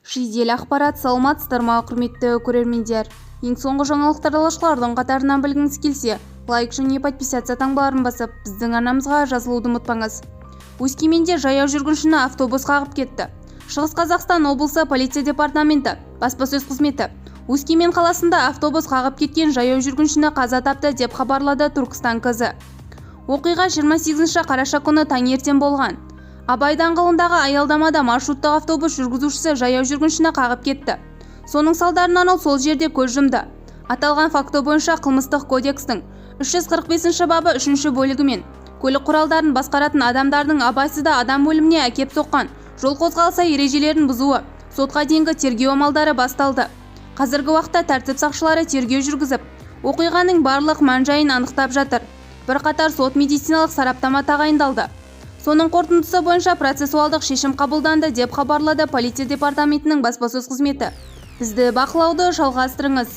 Жедел ақпарат. Саламатсыздар ма, құрметті көрермендер! Ең соңғы жаңалықтарды алғашқылардың қатарынан білгіңіз келсе, лайк және подписаться таңбаларын басып, біздің арнамызға жазылуды ұмытпаңыз. Өскеменде жаяу жүргіншіні автобус қағып кетті. Шығыс Қазақстан облысы полиция департаменті баспасөз қызметі Өскемен қаласында автобус қағып кеткен жаяу жүргіншіні қаза тапты деп хабарлады Түркістан КЗ. Оқиға 28 қараша күні таңертең болған. Абай даңғылындағы аялдамада маршруттық автобус жүргізушісі жаяу жүргіншіні қағып кетті. Соның салдарынан ол сол жерде көз жұмды. Аталған факті бойынша Қылмыстық кодекстің 345 бабы 3 бөлігімен көлік құралдарын басқаратын адамдардың абайсызда адам өліміне әкеп соққан жол қозғалысы ережелерін бұзуы сотқа дейінгі тергеу амалдары басталды. Қазіргі уақытта тәртіп сақшылары тергеу жүргізіп, оқиғаның барлық мән-жайын анықтап жатыр. Бірқатар сот медициналық сараптама тағайындалды. Соның қорытындысы бойынша процессуалдық шешім қабылданды, деп хабарлады полиция департаментінің баспасөз қызметі. Бізді бақылауды жалғастырыңыз.